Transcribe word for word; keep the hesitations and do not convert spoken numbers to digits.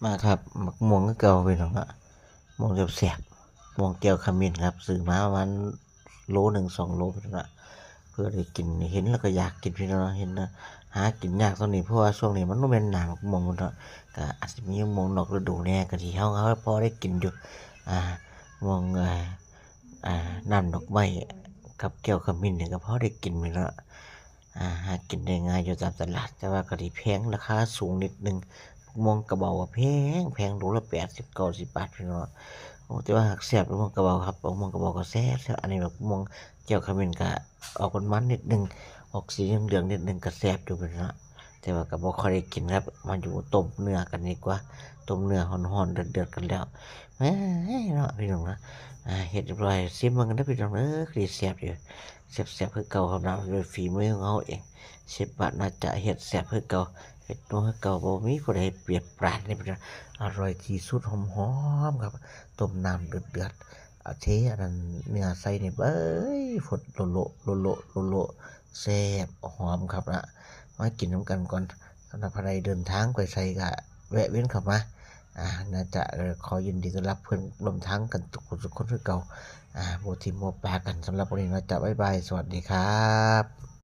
มาครับ หมากม่วงคือเก่าพี่น้องเนาะ ม่วงแซ่บๆ ม่วงแก้วขมิ้นครับ ซื้อมาประมาณโลหนึ่งสองโลพี่น้องเนาะ เพื่อได้กิน เห็นแล้วก็อยากกินพี่น้องเนาะ เห็นนะ หากินยากตอนนี้ เพราะว่าช่วงนี้มันบ่แม่นหน้าหมากม่วงเนาะ ก็อาจสิมีม่วงนอกฤดูแหน่ ก็ที่เฮา เฮาพอได้กินอยู่ อ่า ม่วง อ่า อ่า น้ำดอกไม้กับแก้วขมิ้นนี่ก็พอได้กินอยู่เนาะ อ่า หากินได้ง่ายอยู่ตามตลาด แต่ว่าก็สิแพง ราคาสูงนิดนึง ม่วงกะเบาก็แพง แพง โลละแปดสิบ เก้าสิบบาทพี่น้อง โอ้ แต่ว่าหากแซ่บ ม่วงกะเบาครับ ม่วงกะเบาก็แซ่บๆ อันนี้แบบม่วงแก้วขมิ้นก็ออกมันๆนิดนึง ออกสีเหลืองๆนิดนึงก็แซ่บอยู่พี่น้อง แต่ว่าก็บ่ค่อยได้กินครับ มาอยู่ต้มเนื้อกันดีกว่า ต้มเนื้อฮ้อนๆ เดือดๆกันแล้ว แหมเนาะพี่น้องนะ อ่า เฮ็ดเรียบร้อย ซิมเบิ่งกันเด้อพี่น้องเด้อ คือแซ่บอยู่ แซ่บๆคือเก่าครับนะ โดยฝีมือของเฮาเอง เชฟบาทน่าจะเฮ็ดแซ่บคือเก่า เฮ็ดนัวคือเก่า บ่มีผู้ใดเปรียบปรานเลยพี่น้อง อร่อยที่สุด หอมๆครับ ต้มน้ำเดือดๆ เอาเทอันนั้นเนื้อใส่นี่ เบ้ย ฟดโลโล โลโล โลโล แซ่บหอมครับนะ มากินนำกันก่อน สำหรับผู้ใดเดินทางไปไสก็แวะเวียนเข้ามา อ่า น่าจะ เอ่อ ขอยินดีต้อนรับเพื่อนร่วมทางกันทุกคนทุกคนคือเก่า อ่า บ่ถิ่มบ่ปากัน สำหรับวันนี้น่าจะ บ๊ายบาย สวัสดีครับ